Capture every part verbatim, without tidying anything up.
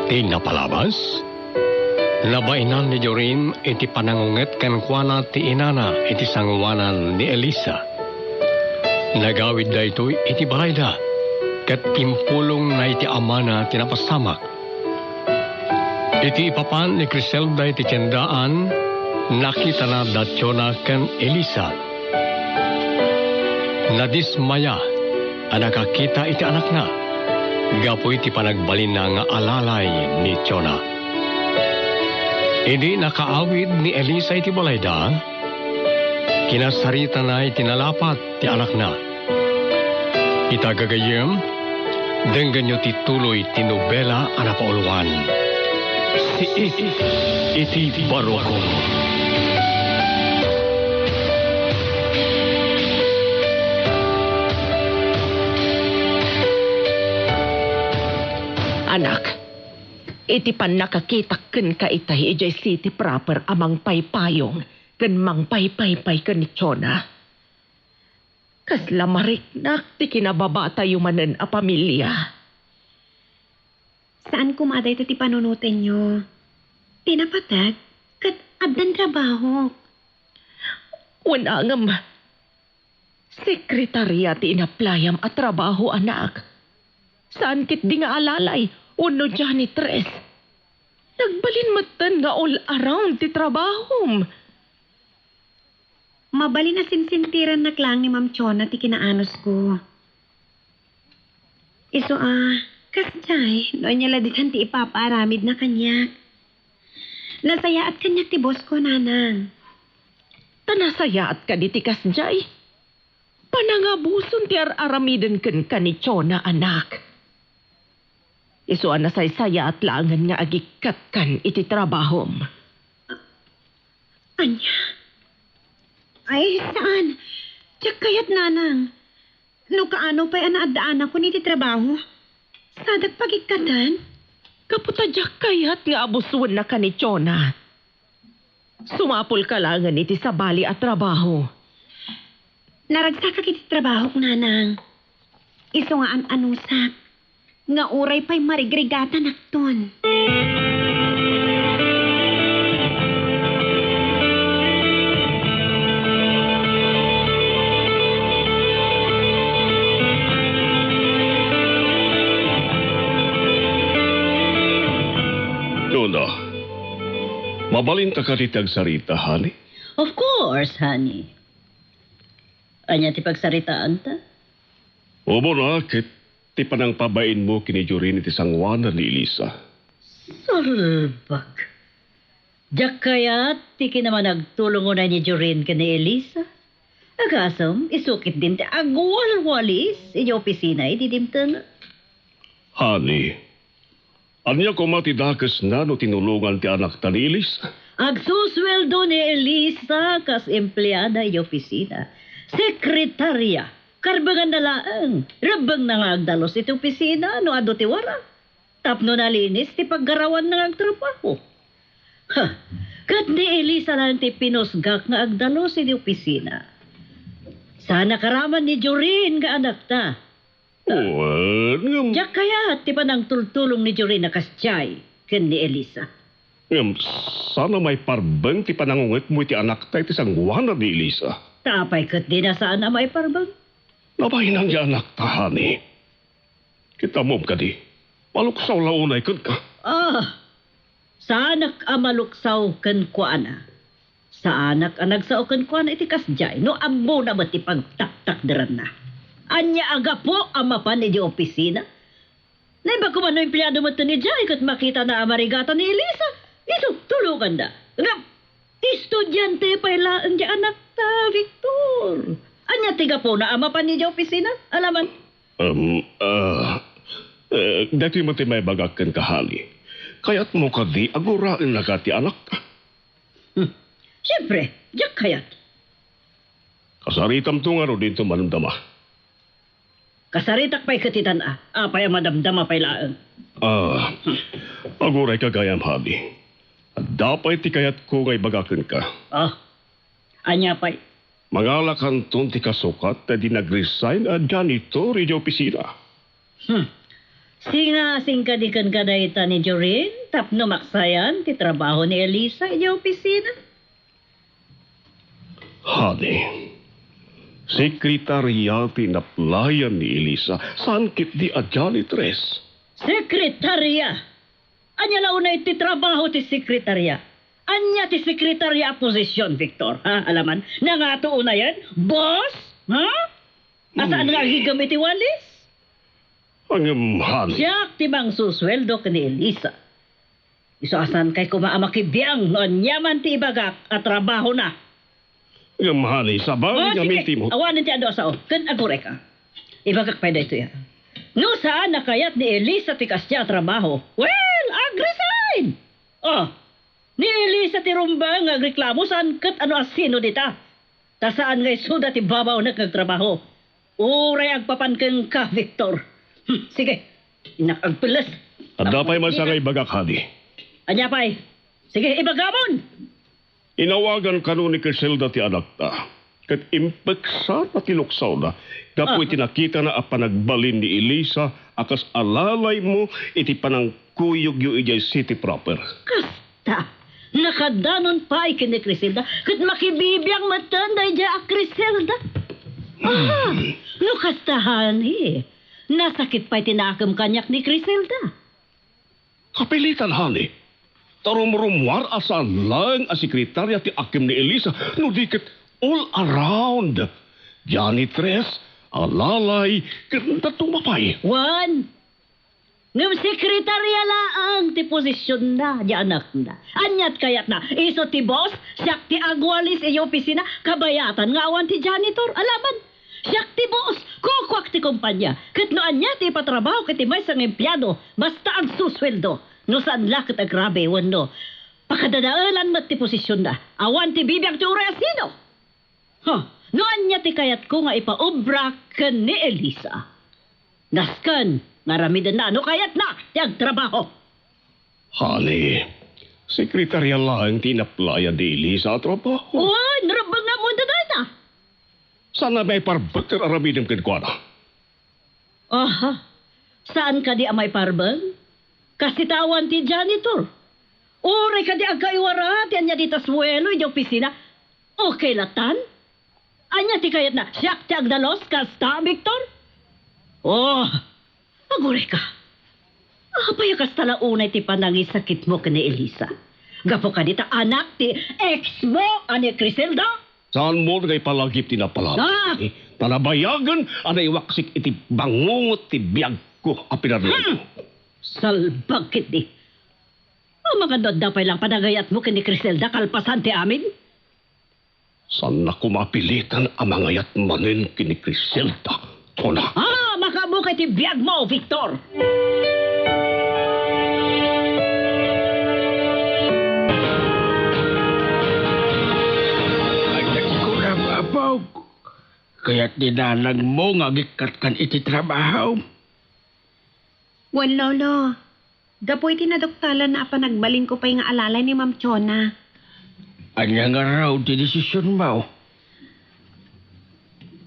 Ti napalabas, nabainan ni Jorin iti panangunget kenkuana ti inana iti sangoanan ni Elisa. Nagawid daytoy iti balayda, ket impulongna iti amana ti napasamak. Iti ipapan ni Criselda iti tiendaan, nakitana da Chona ken Elisa. Nadismaya a nakakita iti anakna gapu iti panagbalinna nga alalay ni Chona. Idi nakaawid ni Elisa iti balayda, kinasaritana iti nalapat ti anakna. Ita gagayyem, denggenyo ti tuloy ti nobela a napauluan, Siit iti Barukon. Anak, iti pannakakitak kenka itay idiay city proper a mangpaypayong ken mangpaypaypay ken ni Chona, kasla mariknak ti kinababatayo manen a pamilia. Saan koma dayta ti panunotenyo. Ti napateg, ket addan trabahok. Wen, ngem, sekretaria ti inaplayam a trabaho, anak. Saan ketdi nga alalay wenno janitress. Nagbalin metten nga all around ti trabahom. Mabalin a sinsintirannak laeng ni Ma'am Chona ti kinaanusko. Isu a, kasdiay, no ania la ditan ti ipapaaramidna kaniak. Nasayaat kaniak ti bosko, nanang. Ta nasayaat kadi ti kasdiay? Panangabuson ti ar-aramiden kenka ni Chona, anak. Isu a nasaysayaat laengen nga agikkatkan iti trabahom. Ania? Ay, saan. Diak kayat, nanang. No kaano pay a naaddaanakon iti trabaho, sadak pagikkatan? Gapu ta diak kayat nga abusuen naka ni Chona. Sumapulka laengen iti sabali a trabaho. Naragsakak iti trabahok, nanang. Isu nga an-anusak nga uray pay marigrigatanakton. Chona, mabalinta kadi ti agsarita, honey? Of course, honey. Ania ti pagsaritaanta? Umuna ket ti panangpabainmo ken ni Jorin iti sangoanan ni Elisa. Salbag! Diak kayat ti kinamanagtulong unay ni Jorin ken ni Elisa. Agasem, isu ketdin ti agwalwalis iti opisina idi dimteng. Honey, ania koma ti dakesna no tinulongan ti anakta ni Elisa? Agsusueldo ni Elisa kas empleada iti opisina. Sekretaria. Karbenganna laeng. Rebbengna nga agdalus iti opisina no adu ti wara. Tapno nalinis ti paggarawanna nga agtrabaho. Ha, ket ni Elisa laeng ti pinusgak nga agdalus iti opisina. Saanak a raman ni Jorin nga anakta. Wen, ngem diak kayat ti panangtultulong ni Jorin a kasdiay ken ni Elisa. Ngem saan a maiparbeng ti panangungetmo iti anakta iti sangoanan ni Elisa. Ta apay ketdi a saan a maiparbeng? Nabainan nga anakta, honey. Ket ammom kadi, maluksaw la unay kenka. Ah, saanak a maluksaw kenkuana. Saanak a nagsao kenkuana iti kasdiay no ammona met ti pagtaktakderanna. Ania a gapu a mapan iti opisina? Naimbag koma no empleado metten idiay ket makitana a marigatan ni Elisa, isu tulonganda. Ngem, estudiante pay laeng ti anakta, Victor. Ania ti gapuna a mapan iti opisina? Alaman. Em, ah, eh, daytoy met ti maibagak kenka, honey. Kayatmo kadi a guraennaka ti anakta? Hmm. Siempre, diak kayat. Kasaritamto ngarud inton madamdama. Kasaritak pay ket itan a, apay a madamdama pay laeng. Ah, agurayka gayam, honey. Adda pay ti kayatko nga ibaga kenka. Ah, ania pay? Mangalakanton ti kasukat ta di nag-resign a janitor iti opisina. Hmm. Singasing kadi kenka dayta ni Jorin tapno maksayan ti trabaho ni Elisa idiay opisina? Honey, sekretarya ti inaplayan ni Elisa, saan ketdi a janitress. Sekretarya? Ania la unay ti trabaho ti sekretarya? Ania ti sekretarya a position, Victor? Ha, alaman? Nangato unayen? Boss? Ha? Asaan nga agigem iti walis? Ngem, honey. Siak ti mangsusueldo ken ni Elisa. Isu a saankay koma a makibiang no aniaman ti ibagak a trabahona. Ngem, honey, sabali Oh, nga sige. Minti mo. Awanen ti adu a sao. Ken agurayka. Ibagak pay daytoy, a. No saan a kayat ni Elisa ti kasdiay a trabaho, well, ag-resign! Oh, ni Elisa ti rumbeng nga agreklamo saan ket no asino dita. Ta saan nga isuda ti babaonek nga agtrabaho. Uray agpapan kenka, Victor. Hmm, sige, innak agpelles. Adda pay maysa nga ibagak, honey. Ania pay? Sige, ibagamon! Inawagan kano ni Criselda ti anakta, ket impeksana ti luksawna gapu Ah. iti nakitana a panagbalin ni Elisa a kas alalaymo iti panangkuyogyo idiay city proper. Kasta, nakadanon pay ken ni Criselda, ket makibibiang metten daydiay a Criselda. Ah, no kasta, honey, nasakit pay ti naakem kaniak ni Criselda. Kapilitan, honey. Ta rumrumuar a saan laeng a sekretarya ti akem ni Elisa, no di ket all around. Janitress, alalay, ket dadduma pay. Wen, ngem sekretarya laeng ti posisionna, di anakna. Ania ti kayatna? Isu ti boss, siak ti agwalis idiay opisina, kabayatan nga awan ti janitor. Alaman, siak ti boss, kukuak ti kompania. Ket no ania ti ipatrabahok iti maysa nga empleado, basta agsusueldo. No saan la ket agrabe wenno pakadadaelan met ti posisionna, awan ti bibiag ti uray a sino. Huh, no ania ti kayatko nga ipaobra ken ni Elisa? Nasken nga aramidenna no kayatna ti agtrabaho. Honey, sekretarya laeng ti inaplayan ni Elisa a trabaho. Wen, rumbeng nga ammon dayta. Saan a maiparbeng ti aramidem kenkuana? Aha. Saan kadi a maiparbeng? Kas ti awan ti janitor. Uray kadi agkaiwara ti ania dita suelo idiay opisina. Okay latan? Ania ti kayatna? Siak ti agdalus kasta, Victor? Oh, agurayka. Apay a kasta la unay ti panangisakitmo ken ni Elisa? Gapu kadi ta anak ti ex mo a ni Criselda? Saanmo nga ipalagip ti napalabas, Ah! eh? Ta nabayagen a naiwaksik iti bangungot ti biagko a pinarlaenko. Hmm. Salbag ketdi. Amangan no adda pay lang panagayatmo ken ni Criselda kalpasan ti amin? Saannak koma a pilitan a mangayat manen ken ni Criselda, Tona. Ah, makaammo kay ti biagmo, Victor! Ay, nagkuram, apok. Kayat ni nanangmo nga agikkat kan iti trabaho? Wen, Lolo. Gapu iti naduktalan a panagbalinko pay nga alalay ni Ma'am Chona. Ania ngarud ti desisionmo?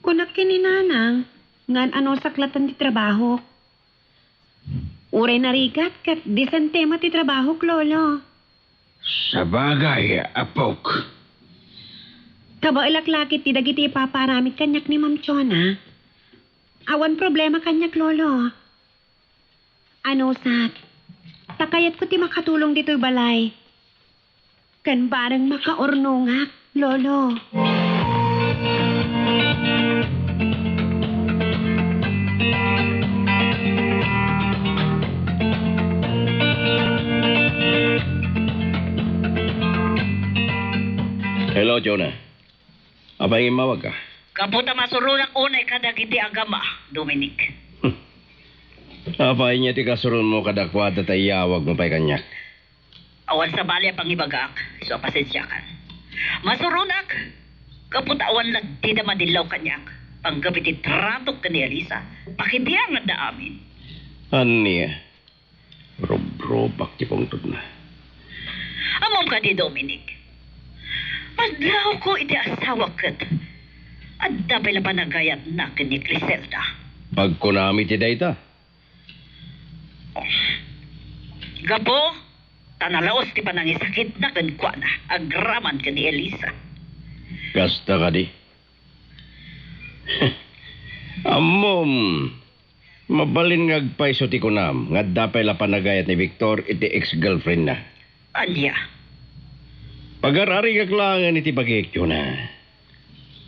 Kunak ken ni Nanang, ngan anusak latta ti trabahok. Uray narigat ket disente met ti trabahok, Lolo. Sabagay, apok. Kabaelak la ketdi dagiti ipapaaramid kaniak ni Ma'am Chona. Awan problema kaniak, Lolo. Anusak, ta kayatko ti makatulong ditoy balay. Ken bareng makaurnongak, Lolo. Hello, Jonah. Apay nga immawagka? Gapu ta masuronak unay kadagiti agama, Dominic. Apay ania ti kasuronmo kadakuada ta iyawagmo pay kaniak? Awan sabali a pangibagak, isu a pasensiakan. Masuronak, gapu ta awan la dida madillaw kaniak, panggep iti tratok ken ni Elisa, pakibiangan da amin. Ania? Rubrubak ti pungtodna. Ammom kadi, Dominic? Madlawko iti asawak ket adda pay la panagayatna ken ni Criselda. Pagkunam iti dayta. Gapu ta nalaus ti panangisakitna kenkuana agraman ken ni Elisa. Kasta kadi? Ammom, mabalin nga agpayso ti kunam nga adda pay la panagayat ni Victor iti ex-girlfriendna. Ania? Pagar-arigak laengen iti bagik, Jonah.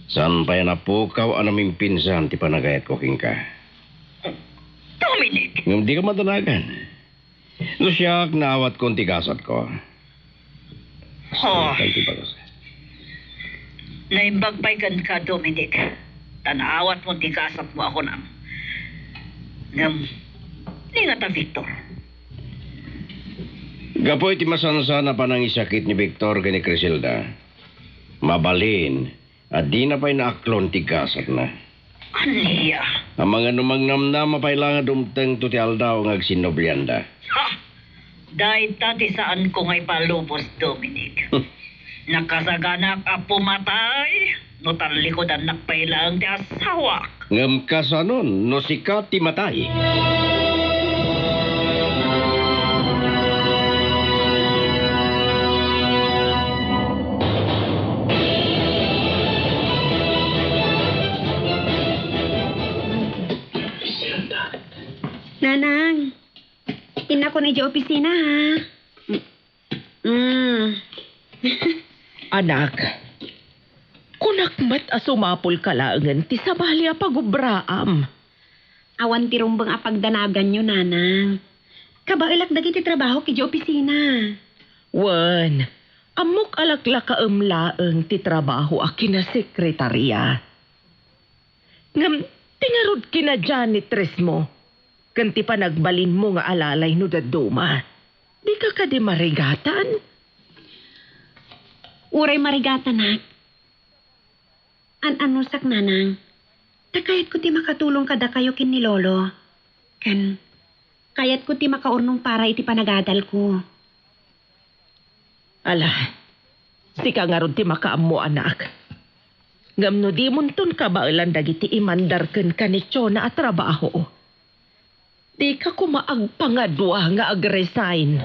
Saan pay a napukaw a namimpinsan ti panagayatko kenka. Dominic! Ngem dika madanagan. No siak, naawatkon ti gasatko. Hoy. Naimbag pay kenka, Dominic, ta naawatmo ti gasatmo a kunam. Ngem, ni ngata, Victor? Gapu iti masansan a panangisakit ni Victor ken ni Criselda, mabalin a dina pay naaklon ti gasatna. Ania? Amangan no mangnamnama pay la nga dumtengto ti aldaw nga agsinnublianda. Ha! Dayta ti saanko nga ipalubos, Dominic. Nakasaganak a pumatay no tallikudannak pay laeng ti asawak. Ngem kasanon no sika ti matay? Nanang, innakon idiay opisina, ha? Mm. Anak, kunak met a sumapulka laengen ti sabali a pagubraam. Awan ti rumbeng a pagdanaganyo, Nanang. Kabaelak dagiti trabahok idiay opisina. Wen, ammok a laklakaem laeng ti trabaho a kinasekretaria. Ngem ti ngarud kinajanitressmo ken ti panagbalinmo nga alalay no dadduma, dika kadi marigatan? Uray marigatanak, an-annusak, Nanang, ta kayatko ti makatulong kadakayo ken ni Lolo. Ken kayatko ti makaurnong para iti panagadalko. Ala, sika ngarud ti makaammo, anak. Ngem no dimonton kabaelan dagiti imandar kenka ni Chona a trabaho, dika koma agpangadua nga agresign.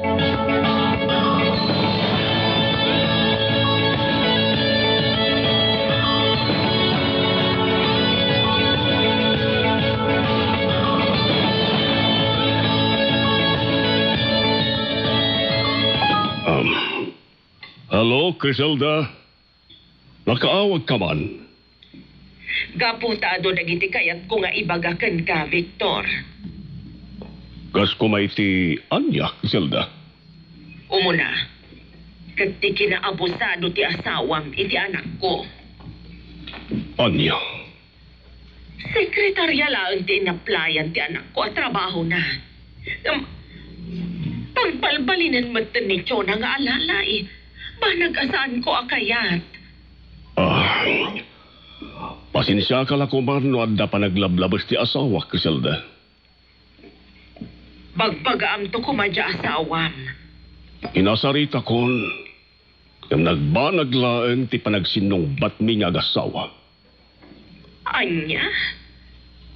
Um, hello, Criselda. Nakaawagka man? Gapu ta adu dagiti kayatko nga ibaga kenka, Victor. Kas koma iti ania, Criselda? Umuna, ket ti kinaabusado ti asawam iti anakko. Ania? Sekretaria laeng ti inaplayan ti anakko a trabahona. Ngem, pagbalbalinen metten ni Chona nga alalay. Banag a saanko a kayat. Ah, pasensiaka la koman no adda panaglablabes ti asawak, Criselda. Bagbagaamto koma dia asawam. Inasaritakon, ngem nagbanag laeng ti panagsinnungbatmi nga agassawa. Ania?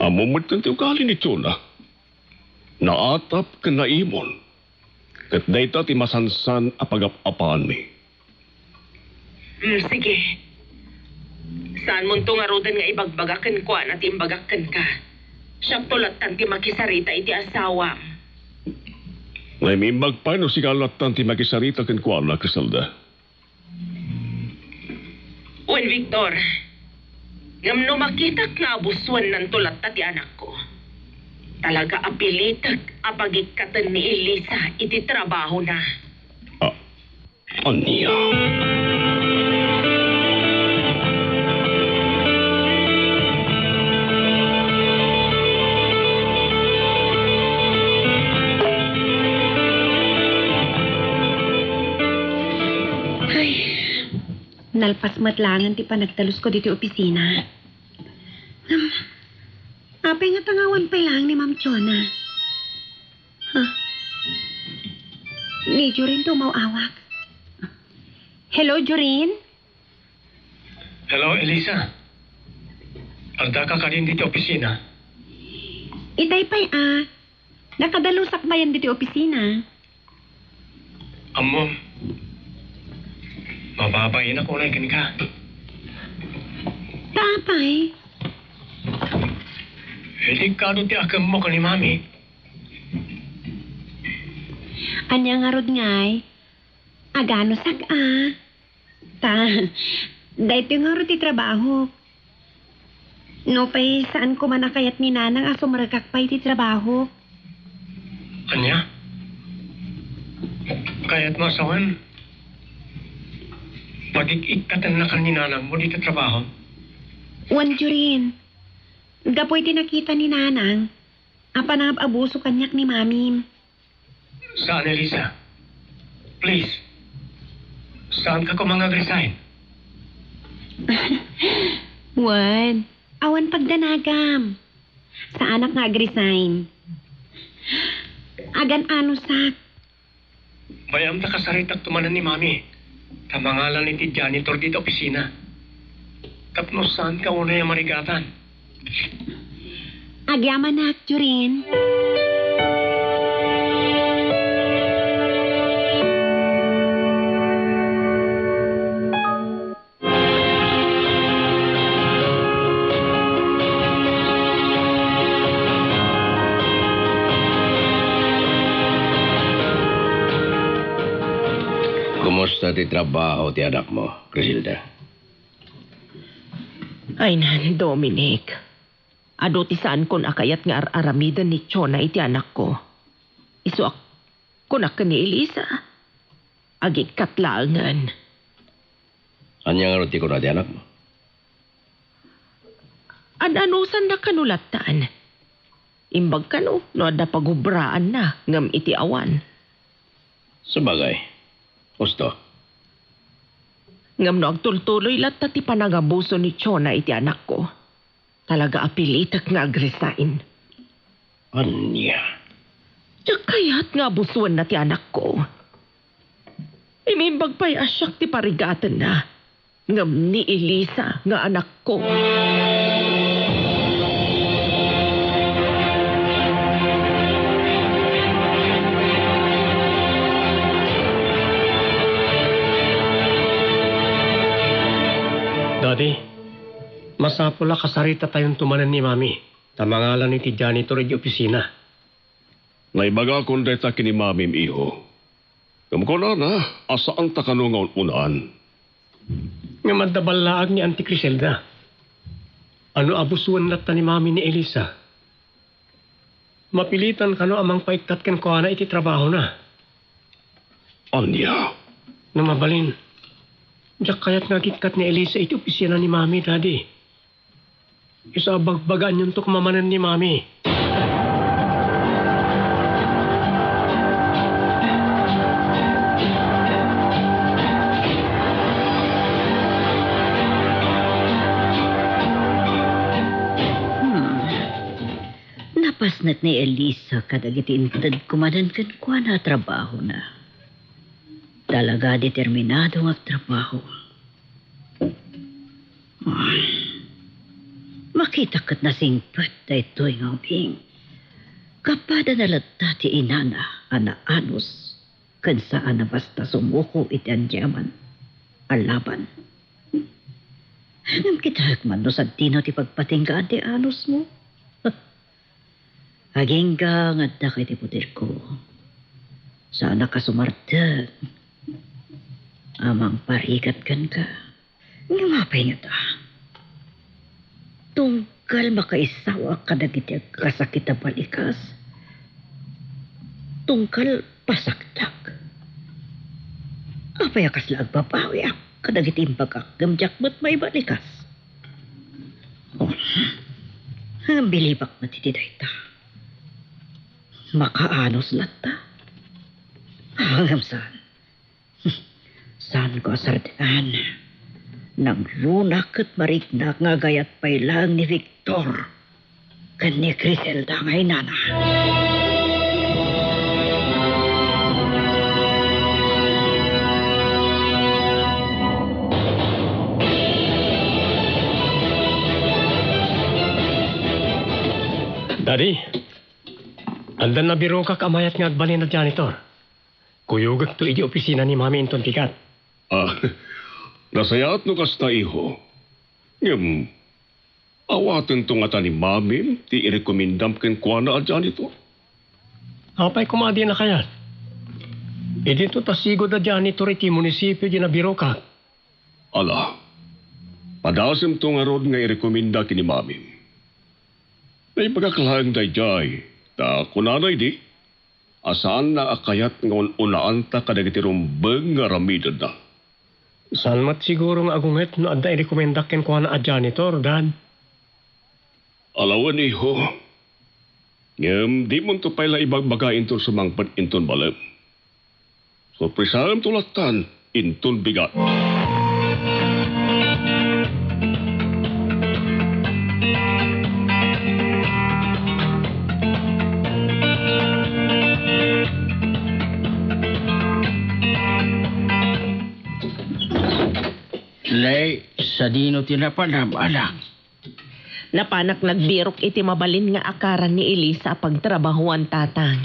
Ammom metten ti ugali ni Chona. Naatap ken naimon. Ket dayta ti masansan a pagap-apaanmi. Hmm, sige. Saanmonto ngaruden nga ibagbaga kenkuana ti imbagak kenka. Siakto lattan ti makisarita iti asawam. Ngem imbag pay no sika lattan ti makisarita kenkuana, Criselda. Wen, Victor, ngem no makitak nga abusuennanto latta ti anakko, talaga a pilitek a pagikkaten ni Elisa iti trabahona. Ah, ania? Ay, nalpas met laengen ti panagtalusko ditoy opisina. Ngem, apay nga tangawan pay laeng ni Ma'am Chona? Huh? Ni Jorin ti umaw-awag. Hello, Jorin? Hello, Elisa. Addaka kadin ditoy opisina? Itay pay a. Nakadalusak mayen ditoy opisina. Ammom, mababainak unay kenka. Ta apay? Idi kado ti akemmo ken ni Mami. Ania ngarud ngay? Aganusak a. Ta, daytoy ngarud ti trabahok. Nupay saanko man a kayat ni Nanang a sumrekak pay iti trabahok. Ania? Kayatmo a sawen, pagik-ikkatennakan ni Nanangmo dita trabaho? Wen, Jorin. Gapu iti nakita ni Nanang a panangab-abuso kaniak ni Mamim. Saan, Elisa. Please. Saanka koma nga ag-resign. Wen, awan pagdanagam. Saanak nga ag-resign. Agan-anusak. Bayam ta kasaritak tumanan ni Mami, ta mangalan iti janitor dita opisina. Tapno saanka unay a marigatan. Agyamanak, Jorin. Kumusta ti trabaho ti anakmo, Criselda? Ay nan, Dominic. Adu ti saankon a kayat nga ar-aramiden ni Chona iti anakko. Isuak, kunak ken ni Elisa. Agikkat laengen. Ania ngarud ti kuna ti anakmo? An-anusanna kano lattan. Imbag kano no adda pagubraanna ngem iti awan. Sabagay. Husto. Ngem no agtultuloy latta ti panangabuso ni Chona iti anakko, talaga a pilitek nga ag-resign. Ania? Diak kayat nga abusuenna ti anakko. Imimbag pay a siak ti parigatenna, ngem ni Elisa nga anakko. Daddy, masapul a kasaritatayon tumanen ni Mami, ta mangalan iti janitor iti opisina. Naibagakon dayta ken ni Mamim, iho. Ngem kunana a saanta kano nga un-unaan. Ngem adda ballaag ni Auntie Criselda. No abusoen latta ni Mami ni Elisa, mapilitan kano a mangpaikkat kenkuana iti trabahona. Ania? No mabalin, diak kayat nga agikkat ni Elisa iti opisina ni Mami, Daddy. Isu a bagbagaanyonto koma manen ni Mami. Hmm. Napasnek ni Elisa kadagiti inted kumanen kenkuana a trabahona. Talaga determinado nga agtrabaho. Ay, makita ket nasingpet daytoy nga ubing. Kapadana latta ti inana a naanus ken saan a basta sumuko iti aniaman a laban. Ngem kitaek man no sadino ti pagpatinggaan ti anusmo. Agingga nga addaka iti butilko. Saanak a sumardeng a mangparigat kenka. Ngem apay ngata? Tunggal makaisawak kadagiti agkasakit a balikas. Tunggal pasaktak. Apay a kasla agbabawiak kadagiti imbagak ngem diak met maibalikas? Oh, ngem bilibak met iti dayta. Makaanus latta? Ah, ngem saan. Saanko a sardian. Nagrunak ket mariknak nga agayat pay laeng ni Victor ken ni Criselda nga inana. Daddy, addan nabirokak a mayat nga agbalin a janitor. Kuyogekto iti opisina ni Mami inton bigat. Ah, nasayaat no kasta, iho. Ngem, awatento ngata ni Mamim ti irekomendam kenkuana a janitor? Apay koma a dina kayat? Idinto ta sigud a janitor iti munisipio diay nabirokak. Ala, padasemto ngarud nga irekomenda ken ni Mamim. Naibagak laeng daydiay, ta kunana idi, a saanna a kayat nga un-unaanta kadagiti rumbeng nga aramidenna. Saan met siguro nga agunget no adda irekomendak kenkuana a janitor, Dad? Ala wen, iho. Ngem dimonto pay la ibagbaga inton sumangpet inton balem. Sorpresaemto lattan inton bigat. Lay, sadino ti napanam, anak? Napanak nagbirok iti mabalin nga akaran ni Elisa a pagtrabahoan, Tatang.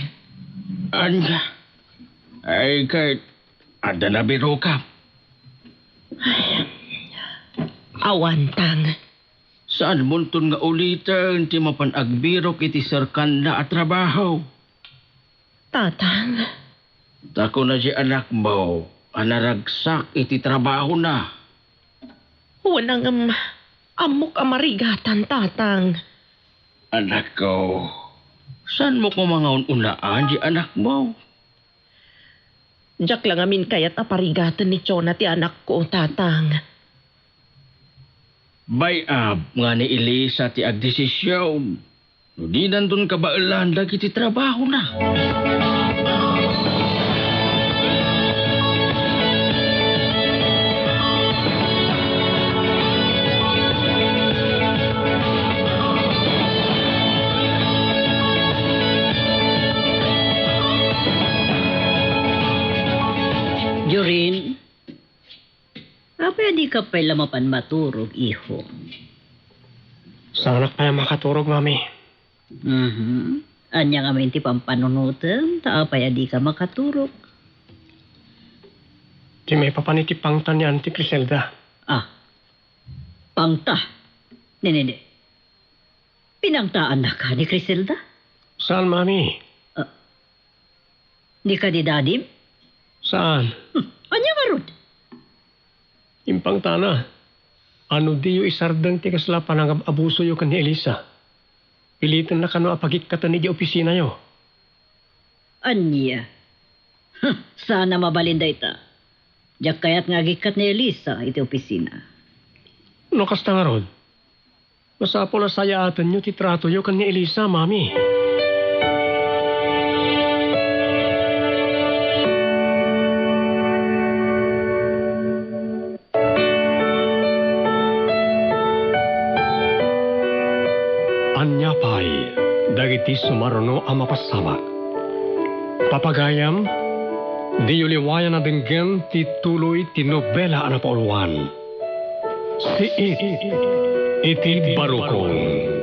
Ania? Ay, ket adda nabirokam? Awan, Tang. Saanmonton nga uliten ti mapan agbirok iti serkanna a trabaho? Tatang. Ta kuna diay anakmo a naragsak iti trabahona. Wen, ngem ammok a marigatan, Tatang. Anakko, saanmo koma nga un-unaan diay anakmo? Diak la ngamin kayat a parigaten ni Chona ti anakko, Tatang. Bay-ab nga ni Elisa ti agdesision no dinanton kabaelan dagiti trabahona. Jorin, apay a dika pay la mapan maturog, iho? Saanak pay a makaturog, Mami. Mhm. Ania ngamin ti pampanunotem, ta apay a dika makaturog? Ti maipapan iti pangta ni Auntie Criselda. Ah. Pangta? Nini, pinangtaannaka ni Criselda? Saan, Mami? Ah. Ni kadi dadim? Saan? Hmm, ania ngarud? Impangtana. A no diyo isardeng ti kasla panangab-abusoyo ken ni Elisa, pilitenna kano a pagikkaten idiay opisinayo. Ania? Huh, saan a mabalin dayta. Diak kayat nga agikkat ni Elisa iti opisina. No kasta ngarud, masapul a sayaatenyo ti tratoyo ken ni Elisa, Mami. Ania pay dagiti sumaruno a mapasamak? Papagayam, diyo liwayan a denggen ti tuloy ti nobela a napauluan. Siit iti Barukon.